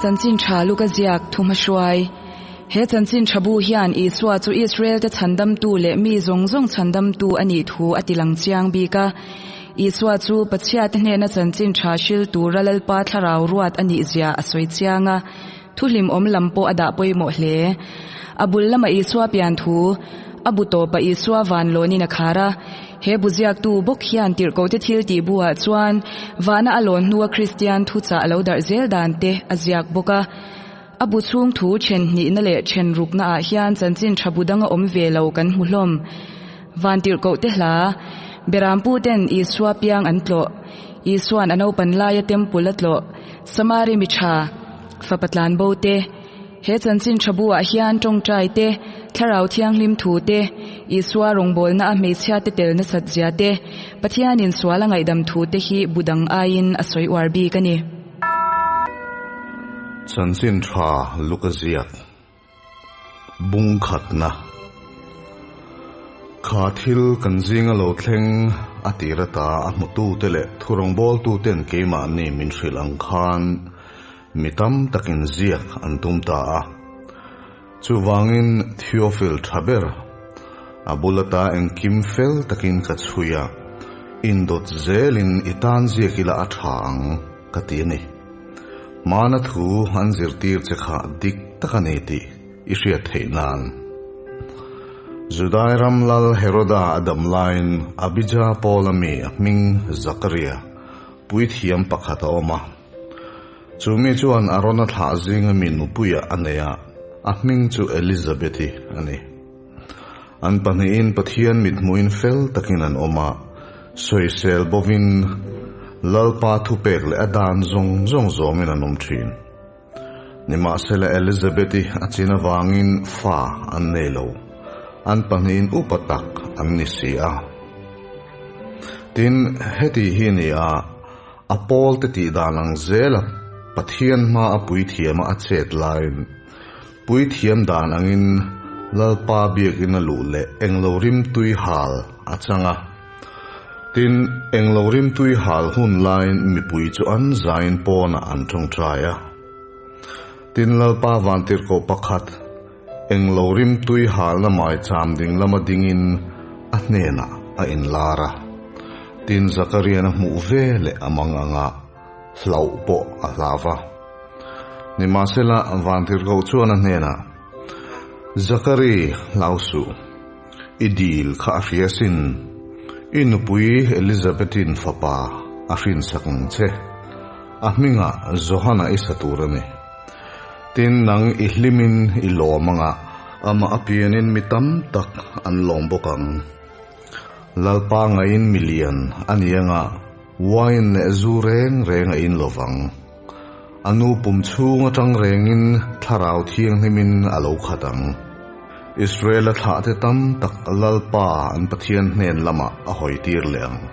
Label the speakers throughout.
Speaker 1: Chanchin Tha Luka ziak thuhmahruai. He Chanchin Tha bu hian Isua chu Israel-te chhandamtu leh mi zawng zawng chhandamtu a nih thu a tilang chiang bik a. Isua chu Pathiate hnena Chanchin Tha hril tura Lalpa thlarau ruat a nih zia a sawi chiang a, thu hlimawm lam pawh a dah pawimawh hle. A bul lama Isua pian thu, a bu tawpa Isua van lawnin a khar a. He bu ziaktu bawk hian tirhkohte thil tih buah chuan vahna a lawn hnua Kristian thuchah a lo darh zel dan te a ziak bawk a. A bu chhung thu then hnihna leh then rukna ah hian chanchin tha bu danga awm ve lo kan hmu hlawm. Van tirhkohte hla, Berampu ten Isua piang an tlawh, Isuan a naupan laia temple a tlawh, Samari mi tha, fapa tlanbo te, He chanchin tha buah hian tawngtai te, Thlarau Thianghlim thu te, Isua rawngbawlna a hmeichhia te tel nasat zia te, Pathianin sual a ngaihdam thu te hi bu dang aiin a sawi uar bik a ni.
Speaker 2: Chanchin tha luk a ziak bung khatna. Kha thil kan zinga lo thleng a tir ata a hmutute leh thurawngbawltuten keimahni min hrilh ang khan, Mi tam takin ziak an tum ta a. Chuvangin Theophil tha ber, a bul ata engkim fel takin ka chhui a, indawt zelin i tan ziak ila a tha ang, ka ti a ni. Hmana thu an zirtir che kha dik tak a ni tih i hriat theih nan. Judai ram lal Heroda a dam laiin Abija Paula mi a hming Zakaria puithiam pakhat a awm a. Chu mi chuan Arona thlah zinga mi nupuia a nei a, a hming chu Elizabeth-i a ni. An pahnihin Pathian mithmuhin fel takin an awm a, sawisel bovin Lalpa thupek leh a dan zawng zawng zawmin an awm thin. Nimahsela Elizabeth-i a chin avangin fa an nei lo, an pahnihin upa tak an ni si a. Tin, heti hi ni a, A pawlte tih dan ang zela Pathian hma a puithiama a chet laiin, puithiam dan angin Lalpa biakina luh leh englo rimtui hal a chang a. Tin, englo rimtui hal hun laiin mipui chu an zain pawnah an tawngtai a. Tin, Lalpa vantirhkoh pakhat englo rimtui halna maicham ding lama dingin a hnenah a inlar a. Tin, Zakarian a hmuh ve leh a mang anga hlauh pawh a hlau va. Nimahsela, vantirhkoh chuan a hnenah, Zakari, hlau suh, i dil kha a hria sin, i nupui Elizabetin fapa a hrinsak ang che, a hmingah Johana i sa tur a ni. Tin, nang i hlimin i lawm anga amah a pianin mi tam tak an lawm bawk ang. Lalpa ngaiin milian a ni anga wine leh zu reng reng a in lovang. A nu pum chhung atang rengin Thlarau Thianghlimin a lo khat ang. Israel-a thlahte tam tak Lalpa an Pathian hnen lamah a hawitir leh ang.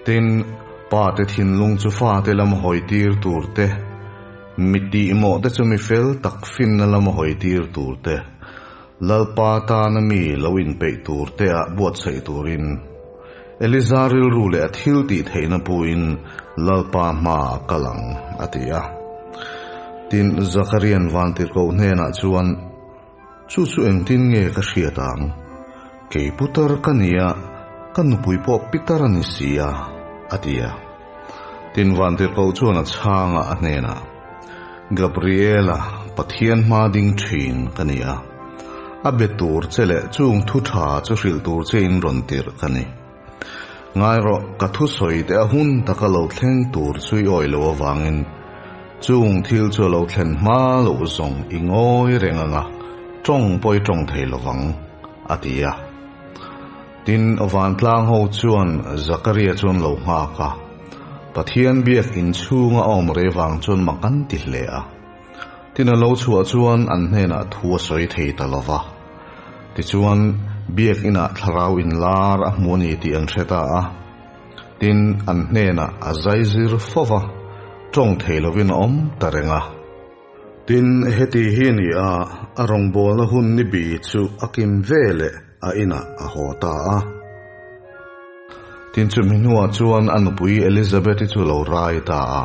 Speaker 2: Tin, pate thinlung chu fate lam hawitir tur te, mi tihmawhte chu mi fel tak finna lam hawitir tur te, Lalpa tana mi lo inpeih tur te ah buatsaih turin Eliza rilru leh a thil tih theihna puin Lalpa hma a kal ang, a ti a. Tin, Zakarian vantirhkoh hnenah chuan, Chu chu engtin nge ka hriat ang? Kei putar ka ni a, ka nupui pawh pitar a ni si a, a ti a. Tin, vantirhkoh chuan a chhangah a hnenah, Gabriela, Pathian hma ding thin ka ni a, a be tur che leh chung thu tha chu hrilh tur che in rawn tirh ka ni. Ngai rawh, ka thusawi te a hun taka lo thleng tur chu i awih loh avangin chung thil chu a lo thlen hma loh zawng i ngawi reng anga tawng pawh i tawng thei lovang, a ti a. Tin, vantlang ho chuan Zakaria chuan lo nghak a, Pathian biak inchhunga a awm rei vang chuan mak an ti hle a. Tin, a lo chhuah chuan an hnenah thu a sawi thei ta lo va. Tichuan, biak inah thlarau inlar a hmu a ni tih an hre ta a. Tin, an hnenah a zaizir fo va, tawng thei lovin a awm ta reng a. Tin, heti hi a ni a, a rawngbawlna hun ni bi chu a kim ve leh a inah a haw ta a. Tin, chumi hnuah chuan a nupui Elizabeth-i chu lo rai ta a.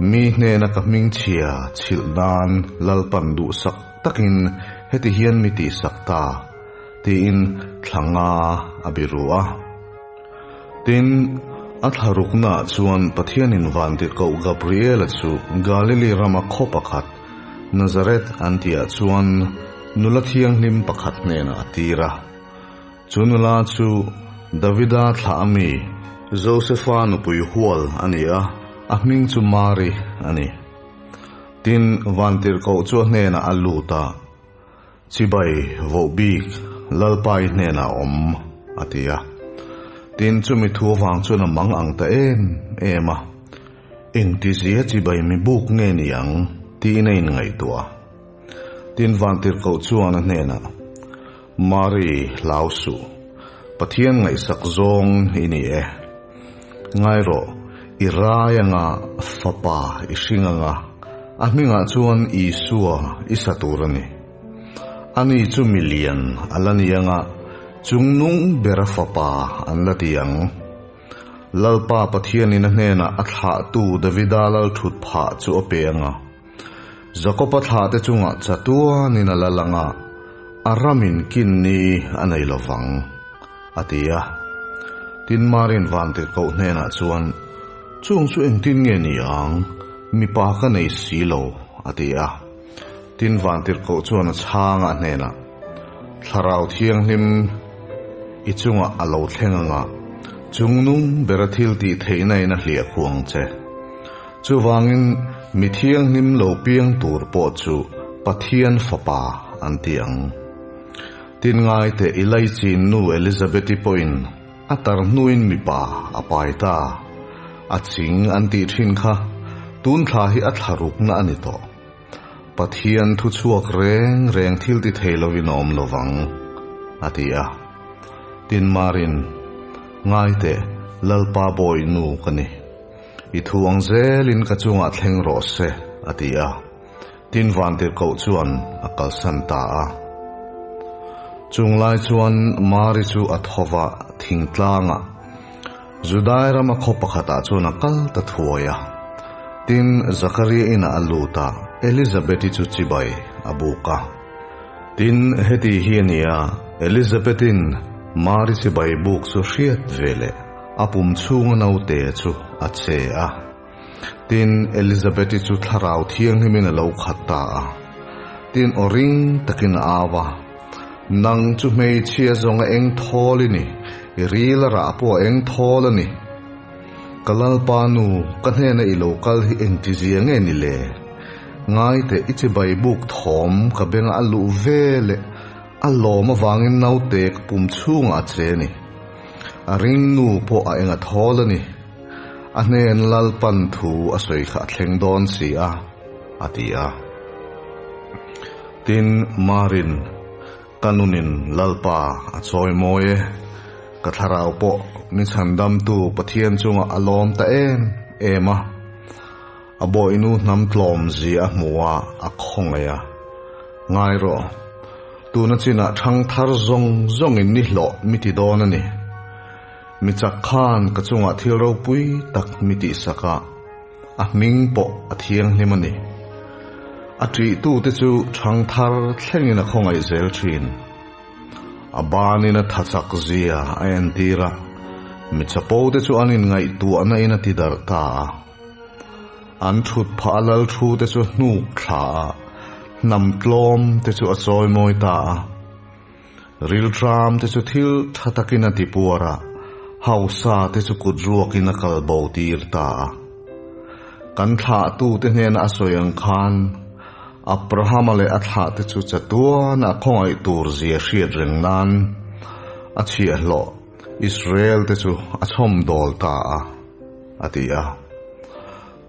Speaker 2: Mi hnena ka hming chhia chhilh nan Lalpan duhsak takin heti hian mi tihsak ta, tiin thla nga a biru a. Tin, a thla ruknaah chuan Pathianin Vantirhkoh Gabriela chu Galili rama khaw pakhat, Nazareth an tihah chuan nula thianghlim pakhat hnenah a tir a. Chu nula chu Davida thlah a mi, Josefa nupui hual a ni a, a hming chu Mari a ni. Tin, Vantirhkoh chu a hnenah a lut a. Chibai voh bik Lalpa i hnenah a awm, a ti a. Tin, chumi thu avang chuan a mang ang ta em em a. Engtizia chibai mi buk nge ni ang? tiin a inngaihtuah. Tin, Vantirhkoh chuan a hnenah, Mari, hlau suh. Pathian ngaihsak zawng i ni e. Ngai rawh, i rai anga fapa i hring anga a hmingah chuan Isua i sa tur a ni. Ani chu milian a la ni anga chungnung bera fapa an la ti ang. Lalpa Pathianin a hnenah a thlahtu Davida lal thut phah chu a pe anga Jakoba thlahte chungah chatuanin a la lang a, a ramin kin ni a nei lo vang, a ti a. Tin, Marin Vantirhkoh hnenah chuan, Chung chu engtin nge ni ang? Mipa ka nei si lo, a ti a. Tin, Vantirhkoh chuan a chhang a hnenah, Thlarau Thianghlim i chungah a lo thleng anga, chungnung bera thil tih theihna in a hliah khuh ang che. Chuvangin mi thianghlim lo piang tur pawh chu Pathian Fapa an ti ang. Tin ngaite i laichin nu Elizabeth-i pawhin a tar hnuin mipa a pai ta. A ching an tih thin kha tun thla hi a thla rukna a ni tawh. Pathian thu chhuak reng reng thil ti thei lovin a awm lovang, a ti a. Tin Marin, Ngaite, Lalpa bawi nu ka ni. I thu ang zelin ka chungah thleng rawh se, a ti a. Tin Vantirhkoh chuan a kalsan ta a. Chung lai chuan Mari chu a thova thingtlangah Judai rama khaw pakhatah chuan a kal ta thuai a. Tin Zakaria inah a lut a, Elizabeth-i chu chibai a buk a. Tin heti hi a ni a, Elizabeth-in Mari chibai buk chu hriat ve leh A pum chhunga naute chu a che a. Tin, Elizabeth-i chu thlarau thianghlimin a lo khat ta a. Tin, aw ring takin a au a, Nang chu hmeichhia zawng a eng thawl i ni, i ril a rah pawh a eng thawl a ni. Ka Lalpa nu, ka hnena i lo kal hi engtizia nge ni le? Ngaiteh, i chibai buk thawm ka benga a luh ve leh a lawm avangin naute ka pum chhungah a che a ni. A ringnu pawh a eng a thawl a ni. A hnen Lalpan thu a sawi kha a thleng dawn si a, a ti a. Tin, Marin, Ka nunin Lalpa a chawi mawi e, ka thlarau pawh min chhandamtu Pathian chungah a lawm ta em em a. A bawihnu hnam tlawm zia a hmu a, a khawngaih a. Ngai rawh, tuna chinah thang thar zawng zawngin ni hlawh mi ti dawn a ni. Mi chak khan ka chungah thil ropui tak mi tihsak a, a hming pawh a thianghlim a ni. A ṭihtute chu thang thar thlengin a khawngaih zel ṭhin. A banin a tha chak zia a entir a, mi chapote chu an inngaihtuahna in a ti darh ta a. An thut phah a lal thu te chu hnuk thla a, hnam tlawm te chu a chawi mawi ta a. Rilṭam te chu thil tha takin a ti puar a, hausa te chu kut ruakin a kal bo tir ta a. Kan thlahtu te hnena a sawi ang khan, Abrahama leh a thlah te chu chatuan a khawngaih tur zia hriat reng nan a chhiahhlawh Israel te chu a chhawm dawl ta a. A ti a.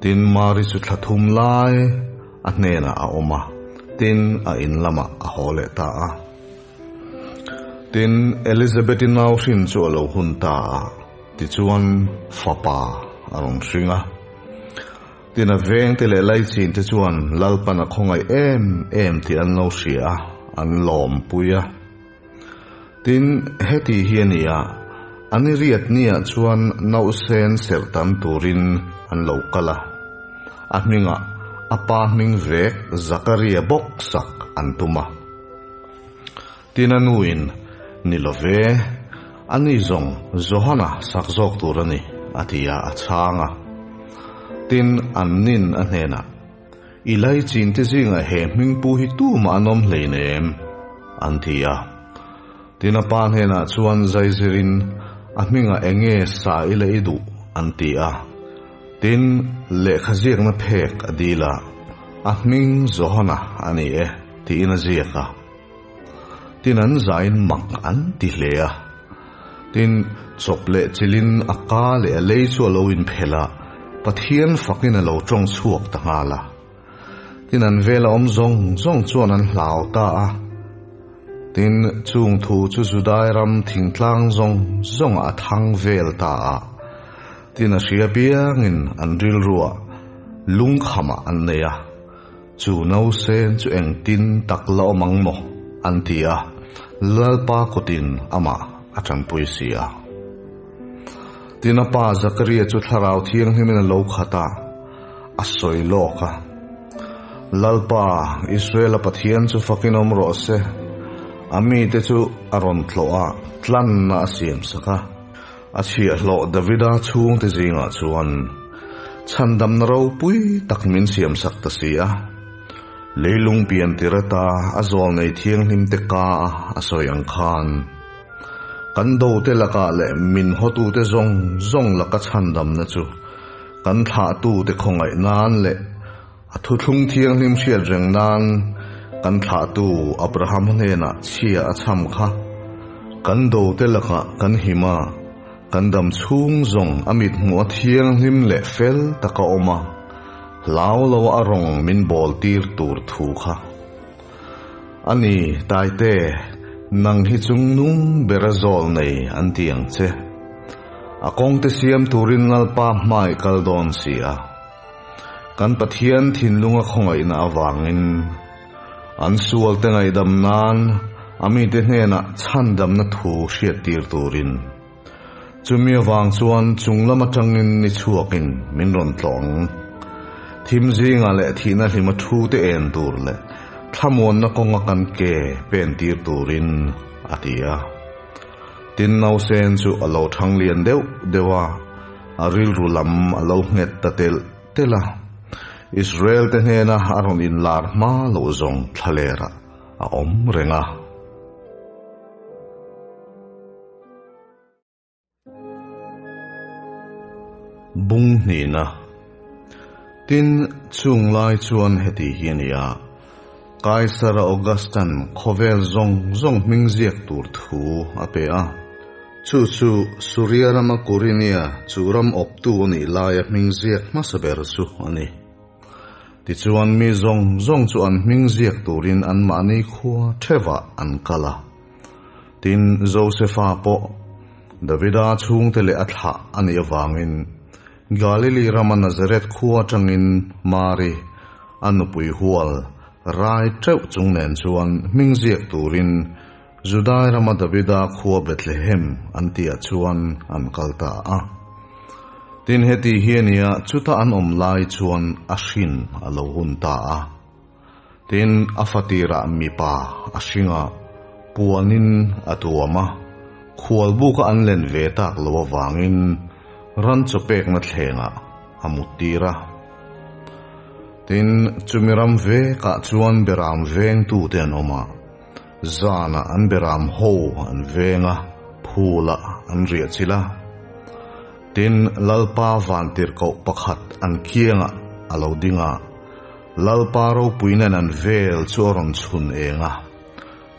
Speaker 2: Tin, Mari chu thla thum lai a hnenah a awm a, tin, a in lamah a haw leh ta a. Tin, Elizabeth-i nau hrin chu a lo hun ta a, tichuan fapa a rawn hring a. Tin, a vengte leh laichin te chuan Lalpan a khawngaih em em tih an lo hria a, an lawmpui a. Tin, heti hi a ni a, an i riat niah chuan nausen serh tam turin an lo kal a. A hmingah a pa hming vek Zakaria bawk sak an tum a. Tin a nuin, Ni lo ve, ani zawng Johana sak zawk tur a ni, a ti a, a chhang a. Tin, an nin a hnenah, I laichin te zingah he hming pu hi tumah an awm hleinem, an ti a. Tin a pa hnenah chuan zaizirin, A hmingah eng nge sa i la i duh? an ti a. Tin, lehkha ziakna phek a dil a, A hming Johana a ni e, tiin a ziak a. Tin an zain mak an ti hle a. Tin, chawp leh chilin a ka leh a lei chu a lo inphelh a, Pathian fakin a lo tawng chhuak ta nghal a. Tin an vela awm zawng zawng chuan an hlau ta a. Tin, chung thu chu Judai ram thingtlang zawng zawngah a thang vel ta a. Tin a hria piangin an rilruah lungkhamah an nei a. Chu nausen chu engtin tak la awm ang maw? an ti a, Lalpa kutin amah a tanpui si a. Tin a pa Zakaria chu Thlarau Thianghlimin a lo khat a, a sawi lawk a, Lalpa, Israela Pathian chu fakin awm rawh se, a mite chu a rawn tlawh a, tlanna a siamsak a. A chhiahhlawh Davida chhungte zingah chuan chhandamna ropui tak min siamsak ta si a. Leilung pian tir ata a zawlnei thianghlimte ka a sawi ang khan, kan dote lakah leh min hawtute zawng zawng laka chhandamna chu kan thlahtute khawngaih nan leh a thuthlung thianghlim hriat reng nan kan thlahtu Abraham hnenah chhia a chham kha. Kan dote lakah kan him a, kan dam chhung zawng a mithmuh a thianghlim leh fel tak a awm a, hlau lo a rawng min bawl tir tur thu kha. A ni, Taite, nang hi chungnung ber a zawl nei an ti ang che. A kawngte siam turin Lalpa hmai kal dawn si a. Kan Pathian thinlunga khawngaihna avangin an sualte ngaihdam nan a mite hnenah chhandamna thu hriattir turin. Chumi avang chuan chunglam atangin ni chhuakin min rawn tlawng. Thim zingah leh thihna hlima thu te en tur leh thlamuanna kawnga kan ke pentir turin, a ti a. Tin nausen chu a lo thang lian deuh deuh a. A rilru lam a lo nghet ta telh telh a, Israel te hnena a rawn inlar hma loh zawng thlalerah a awm reng a. Bung hnihna Tin, chung lai chuan heti hi a ni a, Kaisara Augustan khawvel zawng zawng hming ziak tur thu a pe a. Chu chu Suria rama Kurinia chu ram awptu a nih laia hming ziak hmasa ber chu a ni. Tichuan mi zawng zawng chu an hming ziak turin anmahni khua thevah an kal a. Tin, Josefa pawh Davida chhungte leh a thlah a nih avangin Galili rama Nazareth khua atangin Mari, a nupui hual, rai teuh chung nen chuan hming ziak turin Judai rama Davida khua Bethlehem an tihah chuan an kal ta a. Tin, heti hi a nia, chuta an awm lai chuan a hrin a lo hun ta a. Tin, a fatirah mipa a hring a, puanin a tuam a, khualbuka an len ve tak lo avangin ran chaw pekna thlengah a muttir a. Tin, chumi ram vekah chuan beram vengtute an awm a, zanah an beram ho an veng a, phulah an riah chilh a. Tin, Lalpa vantirhkoh pakhat an kiangah a lo ding a, Lalpa ropui nen an vel chu a rawn chhun eng a,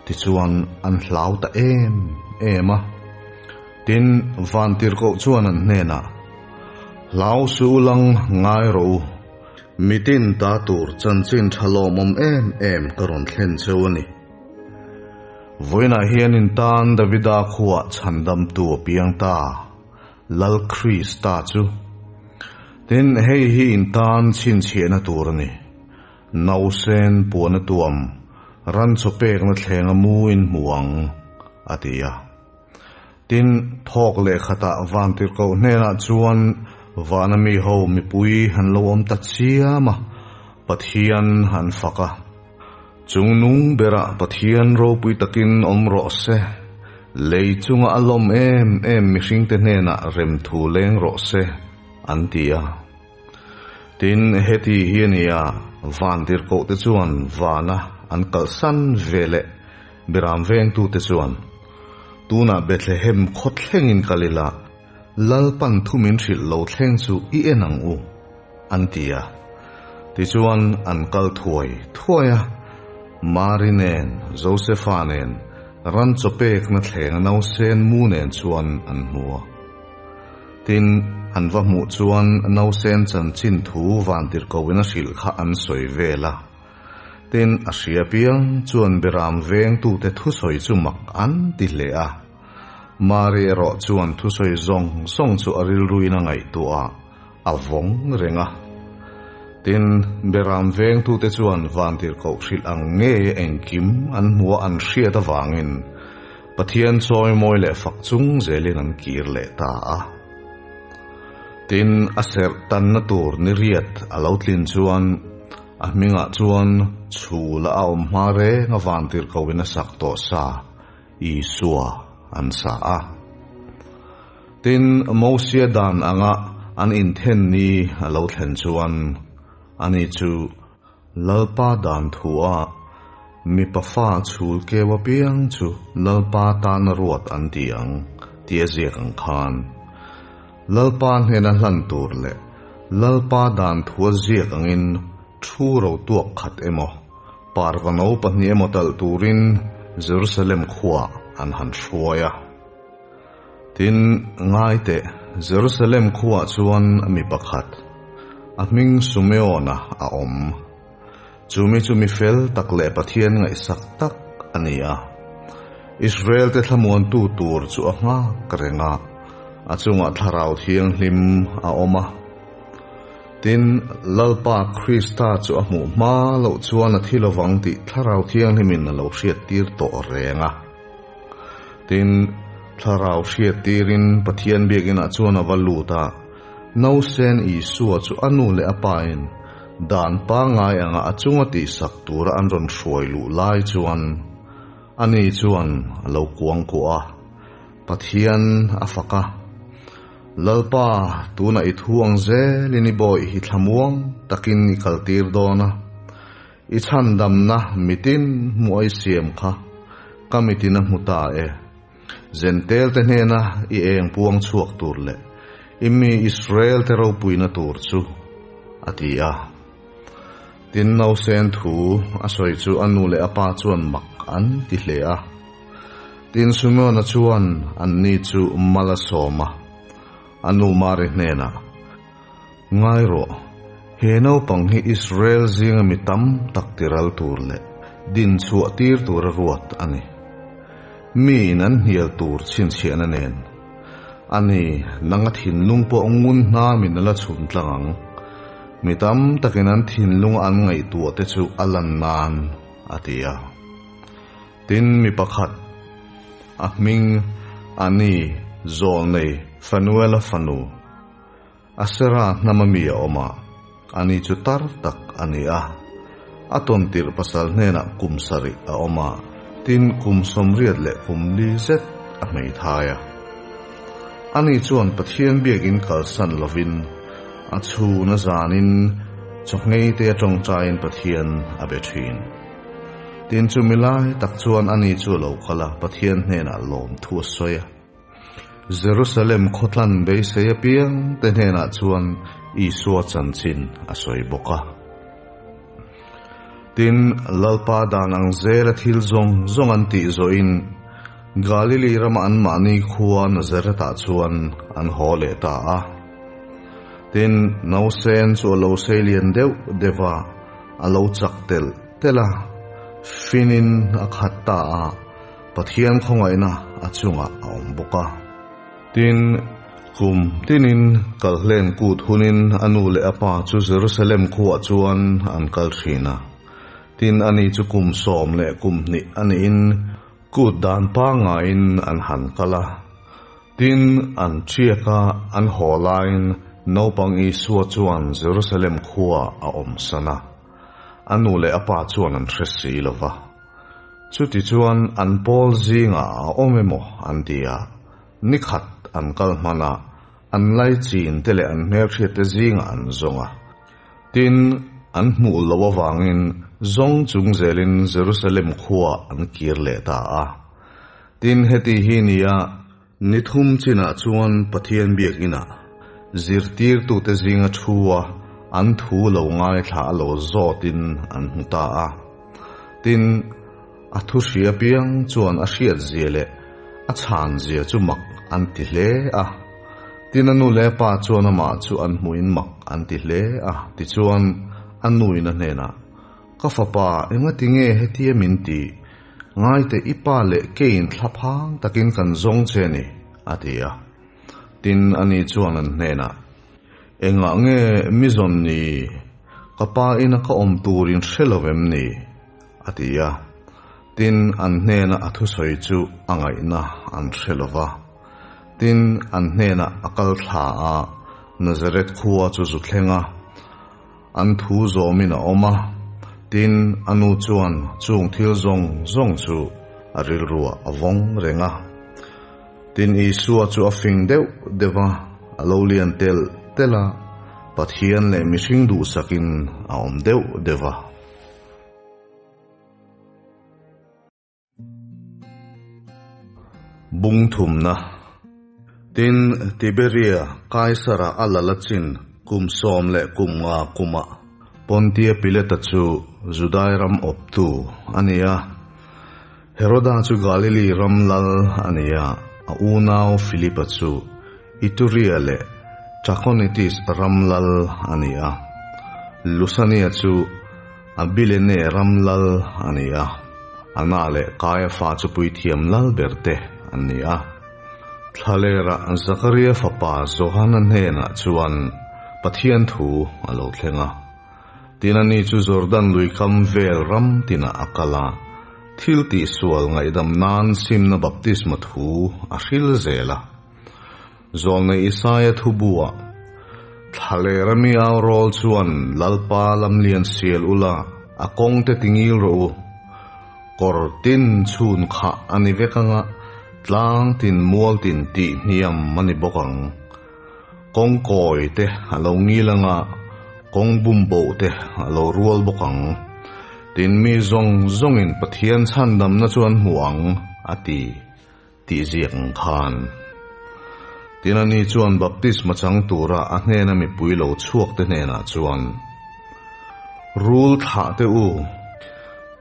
Speaker 2: tichuan an hlau ta em em a. Tin, vantirhkoh chuan an hnenah, Hlau su lang ngai rawh u, mitin ta tur chanchin tha lawmawm em em ka rawn thlen cheu a ni. Vawiinah hian in tan Davida khuaah chhandamtu a piang ta. Lal Krista chu. Tin, hei hi in tan chhinchhiahna tur a ni. Nausen puana tuam, ran chaw pekna thlenga mu in hmu ang, a ti a. Tin, thawk leh khatah vantirhkoh hnenah chuan Vana mi ho mipui an lo awm ta chiam a, Pathian an fak a. Chungnung berah Pathian ropui takin awm rawh se, lei chunga a lawm em em mihringte hnenah remthu leng rawh se, an ti a. Tin, heti hi a ni a, van tirhkohte chuan vana an kalhsan ve leh Biram vengtute chuan, Tunah Bethlehem khaw thlengin kal ila, Lalpan thu min hrilh lo thleng chu i en ang u, an ti a. Tichuan an kal thuai thuai a, Mari nen, Josefa nen, ran chaw pekna thleng nausen mu nen chuan an hmu a. Tin, an va hmuh chuan nausen chanchin thu vantirhkohin a hrilh kha an sawi vel a. Tin, a hria piang chuan Beram vengtute thusawi chu mak an ti hle a. Mari erawh chuan thusawi zawng zawng chu a rilruin a ngaihtuah a, a vawng reng a. Tin, Beram vengtute chuan vantirhkoh hrilh ang nge engkim an hmuh a an hriat avangin Pathian chawimawi leh fak chung zelin an kir leh ta a. Tin, a serh tanna tur ni riat a lo tlin chuan a hmingah chuan chhul a awm hma reng a vantirhkohin a sak tawh sa Isua an sa a. Tin, Mosia dan anga an inthen ni a lo thlen chuan, ani chu Lalpa dan thua mipa fa chhul keu apiang chu Lalpa tana ruat an ti ang tia ziak ang khan, Lalpa hnena hlan tur leh Lalpa dan thua ziak angin thu ro tuak khat emaw, Parva no pahnih emaw talh turin Jerusalem khuaah an han hruai a. Tin, ngai teh, Jerusalem khuaah chuan mi pakhat, a hming Sumeona a awm. Chu mi chu mi fel tak leh Pathian ngaihsak tak a ni a. Israelte thlamuantu tur chu a nghak reng a, a chungah Thlarau Thianghlim a awm a. Tin, Lalpa Krista chu a hmuh hma loh chuan a thi lovang tih Thlarau Thianghlimin a lo hriattir tawh reng a. Tin, Thlarau hriattirin Pathian biakinah chuan a va lut a, Nausen Isua chu a nu leh a pain dan pangngai anga a chunga tihsak tura an rawn hruai luh lai chuan ani chuan a lo kuangkuah a, Pathian a fak a. Lalpa, tunah i thu ang zelin i bawih hi thlamuang takin i kaltir dawn a, i chhandamna mitin hmuh a i siam kha ka mitin a hmu ta e. Zentelte hnena i eng puang chhuak tur leh i mi Israelte ropuina tur chu, a ti a. Tin, nausen thu a sawi chu a nu leh a pa chuan mak an ti hle a. Tin, Simeona chuan anni chu mal a sawm a, a nu Mari hnenah, Ngai rawh, he naupang hi Israel zinga mi tam tak tiral tur leh din chhuah tir tura ruat a ni. Miin an hnial tur chhinchhiahna nen, a ni, nanga thinlung pawh ngun hnamin a la chhun tlang ang. Mi tam takin an thinlunga an ngaihtuah te chu a lan nan, a ti a. Tin, mi pakhat, a hming a ni Zawlnei Fanuela fanu, Asera hnama mi a awm a, ani chu tar tak a ni a. A tawn tirh pasal hnenah kum sarih a awm a, tin kum 80 leh kum li zet a hmeithai a. Ani chuan Pathian biakin kalsan lovin a chhun a zanin chawhngei te a tawngtaiin Pathian a be thin. Tin chumi lai tak chuan ani chu a lo kal a, Pathian hnenah lawm thu a sawi a. Jerusalem khawtlan beisei apiang te hnenah chuan Isua chanchin a sawi bawk a. Tin, Lalpa dan ang zela thil zawng zawng an tih zawhin Galili rama anmahni khua Nazareth-ah chuan an haw leh ta a. Tin, nausen chu a lo sei lian deuh deuh a, a lo chak telh telh a, finin a khat ta a, Pathian khawngaihna a chungah a awm bawk a. Tin, kum tinin kalhlen kut hunin a nu leh a pa chu Jerusalem khuaah chuan an kal thin a. Tin, ani chu kum 12 a niin kut dan pangaiin an han kal a. Tin, an thiak a, an haw laiin. Naupang Isua chuan Jerusalem khua a awmsan a, a nu leh a pa chuan an hre si lo va. Chutichuan an pawl zingah a awm emaw an ti a, ni khat an kal hman a, an laichin te leh an hmelhriat te zingah an zawng a. Tin, an hmuh loh avangin zawng chung zelin Jerusalem khua an kir leh ta a. Tin, heti hi nia ni thum chinah chuan Pathian biakinah zirtirtute zinga thua an thu lo ngaithla a lo zawtin an hmu ta a. Tin, a thu hria piang chuan a hriatzia leh a chhanzia chu mak an ti hle a. Tin, a nu leh a pa chuan amah chu an hmuhin mak an ti hle a. Tichuan, a nuin a hnenah, Ka fapa, engati nge hetia min tih? Ngaite i pa leh keiin thlaphang takin kan zawng che a ni, a ti a. Tin, ani chuan an hnenah, Engah nge mi zawn ni? Ka pa ina ka awm turin hre lo em ni? a ti a. Tin, an hnena a thusawi chu a ngaihna an hre lo va. Tin, an hnenah a kal thla a, Nazareth khua chu zu thleng a. An thu zawmin a awm a. Tin, a nu chuan chung thil zawng zawng chu a rilruah a vawng reng a. Tin, Isua chu a fing deuh deuh va, a lo lian telh telh a, Pathian leh mihring duhsakin a awm deuh deuh va. Bung thumna. Tin, Tiberia Kaisara a la la chin kum 15 kumah Pontia Pilata chu Judai ram awptu a ni a. Heroda chu Galili ram lal a ni a, a unau Philipa chu Ituria leh Trachonitis ram lal a ni a. Lusania chu Abilene ram lal a ni a, Anna leh Kaiafa chu puithiam lal ber te an ni a. Thlalera Zakaria fapa Johana hnenah chuan Pathian thu a lo thleng a. Tin ani chu Jordan lui kam vel ram tinah a kal a, thil tihsual ngaihdam nan simna baptisma thu a hril zel a. Zawlnei Isaia thu buah, Thlalera mi au rawl chuan Lalpa lamlian sial ula, a kawngte tingil rawh u. Kawr tin chhun khah a ni vek anga, tlang tin mual tin tih hniam a ni bawk ang. Kawng kawi te a lo ngil anga, kawng bum boh te a lo rual bawk ang. Tin mi zawng zawngin Pathian chhandamna chu an hmu ang, a ti. Tih ziak ang khan. Tin ani chuan baptisma chang tura a hnena mipui lo chhuak te hnenah chuan, Rul thlah teh u,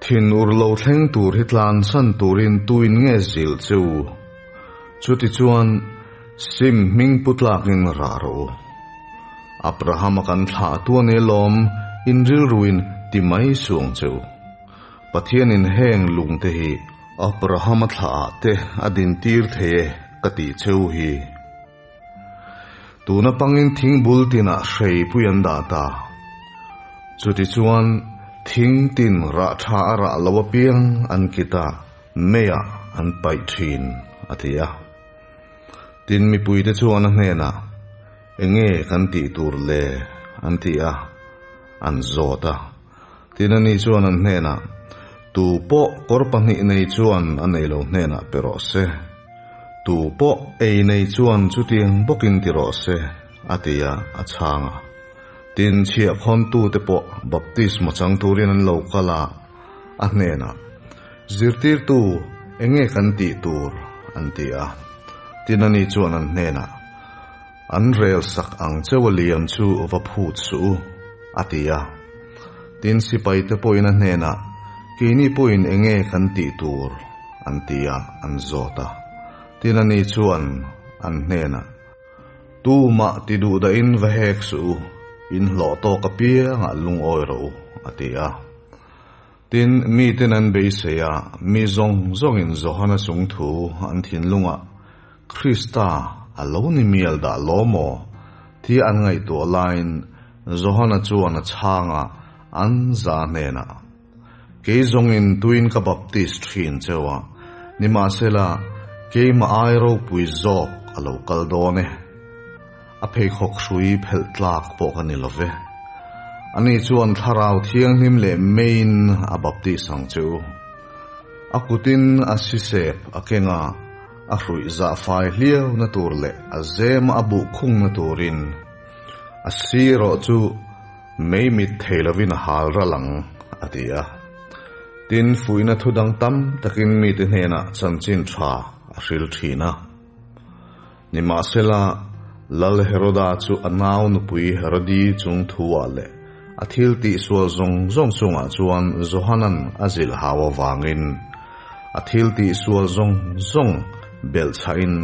Speaker 2: thin ur lo thleng tur hi tlansan turin tuin nge zilh che u? Chutichuan, sim hming pu tlakin rah rawh u. Abrahama kan thlah tu a ni lawm, in rilruin ti mai suang che u. Pathianin heng lungte hi Abrahama thlaah te a dintir thei e ka tih cheu hi. Tuna pangin thingbul tinah hreipui an dah ta. Chutichuan thing tin rah tha a rah lo apiang an kit a, meiah an paih thin, a ti a. Tin mipuite chuan a hnenah, Enge kan tih tur le? an ti a, an zawt a. Tin ani chuan an hnenah, Tu pawh kawr pahnih nei chuan a nei lo hnenah pe rawh se. Tu pawh ei nei chuan chutiang bawkin ti rawh se, a ti a, a chhang a. Tin chhiahkhawntute pawh baptisma chang turin an lo kal a, a hnenah, Zirtirtu, enge kan tih tur? an ti a. Tin ani chuan an hnenah, An rel sak ang cheu a liam chu va phut suh u, a ti a. Tin sipai te pawhin a hnenah, Keini pawhin enge kan tih tur? an ti a, an zawt a. Tin ani chuan an hnenah, Tumah ti duh dahin va hek suh u, in hlawh tawk apiangah lungawi rawh u, a ti a. Tin, miten an beisei a, mi zawng zawngin Johana chung thu an thinlungah Krista a lo ni mial dah law maw? Tia an ngaihtuah laiin Johana chuan a chhang a, an za hnenah, Kei zawngin tuin ka baptist thin cheu a, nimahsela keimah ai ropui zawk a lo kal dawn e. A pheikhawk hrui phelh tlak pawh ka ni lo ve. Ani chuan Thlarau Thianghlim leh meiin a baptis ang che u. A kutin a sisep a keng a, a hruih zah fai hliauna tur leh a zema a buh khungna turin a sirawh chu mei mit thei lovin a hal ral ang, a ti a. Tin, fuihna thu dang tam takin mite hnenah chanchin tha a hril thin a. Nimahsela, Lal Heroda chu a nau nupui Herodi chung thu-ah leh a thil tihsual zawng zawng chungah chuan Johanan a zilh hau avangin a thil tihsual zawng zawng belhchhahin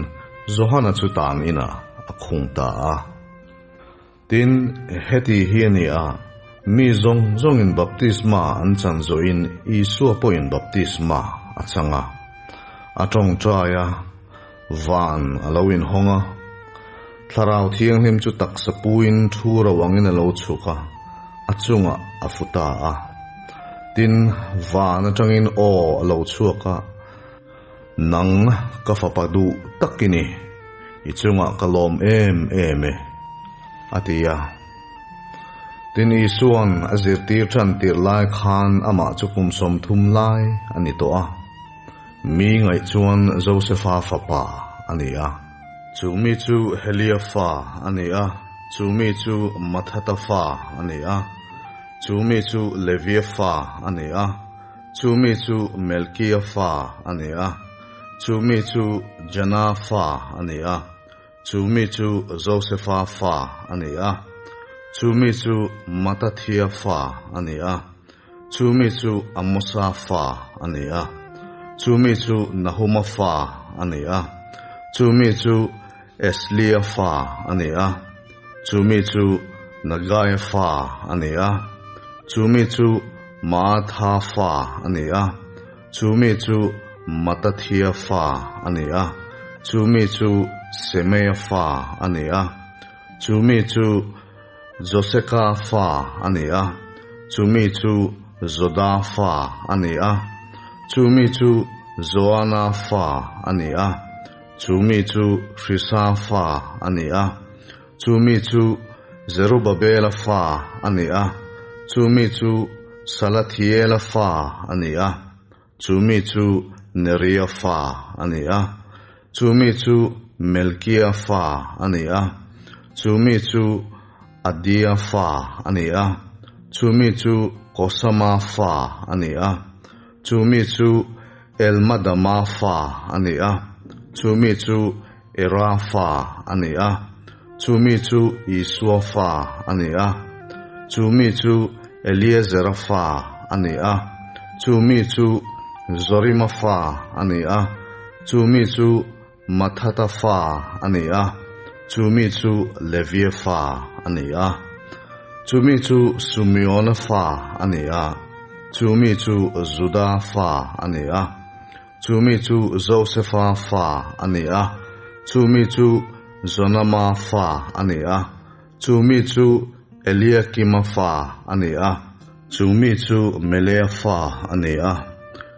Speaker 2: Johana chu tan inah a khung ta a. Tin, heti hi a ni a, mi zawng zawngin baptisma an chan zawhin Isua pawhin baptisma a chang a. A tawngtai a, van a lo inhawng a. Thlarau Thianghlim chu taksa puin thu ro angin a lo chhuk a, a chungah a fu ta a. Tin, van atangin aw a lo chhuak a, Nang ka fapa duh tak i ni, i chungah ka lawm em em e, a ti a. Tin, Isua'n a zirtir tan tirh lai khan amah chu kum 30 lai a ni tawh a. Mi ngaih chuan Josefa fapa a ni a. Chu mi chu Helia fa a ni a, chu mi chu Mathata fa a ni a, chu mi chu Levia fa a ni a, chu mi chu Melkia fa a ni a, chu mi chu Jana fa a ni a, chu mi chu Josefa fa a ni a, chu mi chu Matathia fa a ni a, chu mi chu Amosa fa a ni a, chu mi chu Nahuma fa a ni a, chu mi chu Eslia fa a ni a, chu mi chu Nagaia fa a ni a, chu mi chu Maatha fa a ni a, chu mi chu Matathia fa a ni a, chu mi chu Semeia fa a ni a, chu mi chu Joseka fa a ni a, chu mi chu Joda fa a ni a, chu mi chu Joana fa a ni a, chu mi chu Hrisa fa a ni a, chu mi chu Zerubabela fa a ni a, chu mi chu Salathiela fa a ni a, chu mi chu Neria fa a ni a, chu mi chu Melkia fa a ni a, chu mi chu Adia fa a ni a, chu mi chu Kosama fa a ni a, chu mi chu Elmadama fa a ni a, chu mi chu Era fa a ni a, chu mi chu Isua fa a ni a, chu mi chu Eliezera fa a ni a, chu mi chu Zorima fa a ni a, chu mi chu Mathata fa a ni a, chu mi chu Levia fa a ni a, chu mi chu Sumeona fa a ni a, chu mi chu Juda fa a ni a, chu mi chu Josefa fa a ni a, chu mi chu Jonama fa a ni a, chu mi chu Eliakima fa a ni a, chu mi chu Melea fa a ni a,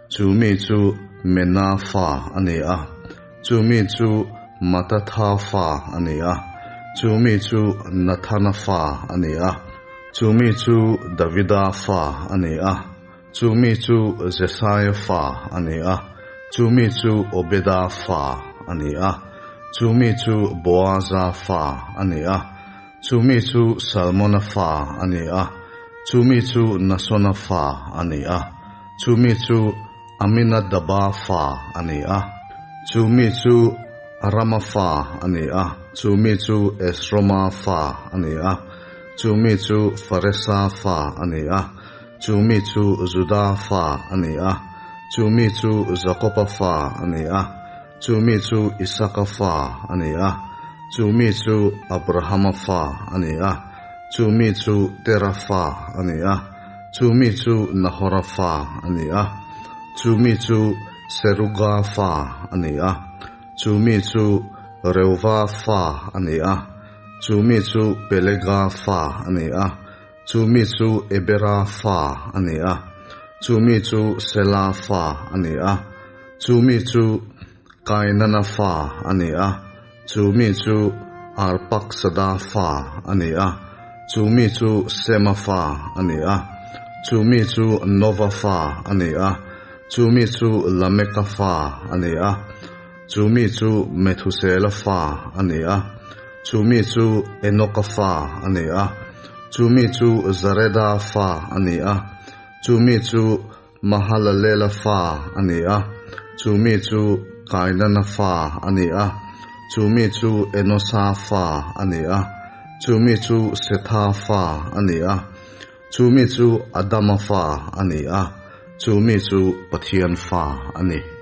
Speaker 2: chu mi chu Mena fa a ni a, chu mi chu Matatha fa a ni a, chu mi chu Nathana fa a ni a, chu mi chu Davida fa a ni a, chu mi chu Jesaia fa a ni a, chu mi chu Obeda fa a ni a, chu mi chu Boaza fa a ni a, chu mi chu Salmona fa a ni a, chu mi chu Nasona fa a ni a, chu mi chu Aminadaba fa a ni a, chu mi chu Arama fa a ni a, chu mi chu Esroma fa a ni a, chu mi chu Faresa fa a ni a, chu mi chu Juda fa a ni a, chu mi chu Jakoba fa a ni a, chu mi chu Isaka fa a ni a, chu mi chu Abrahama fa a ni a, chu mi chu Tera fa a ni a, chu mi chu Nahora fa a ni a, chu mi chu Seruga fa a ni a, chu mi chu Reuva fa a ni a, chu mi chu Pelega fa a ni a, chu mi chu Ebera fa a ni a, chu mi chu Sela fa a ni a, chu mi chu Kainana fa a ni a, chu mi chu Arpaksada fa a ni a, chu mi chu Sema fa a ni a, chu mi chu Nova fa a ni a, chu mi chu Lameka fa a ni a, chu mi chu Methusela fa a ni a, chu mi chu Enoka fa a ni a, chu mi chu Jareda fa a ni a, chu mi chu Mahalalela fa a ni a, chu mi chu Kainana fa a ni a, chu mi chu Enosa fa a ni a, chu mi chu Setha fa a ni a, chu mi chu Adama fa a ni a, chu mi chu Pathian fa a ni.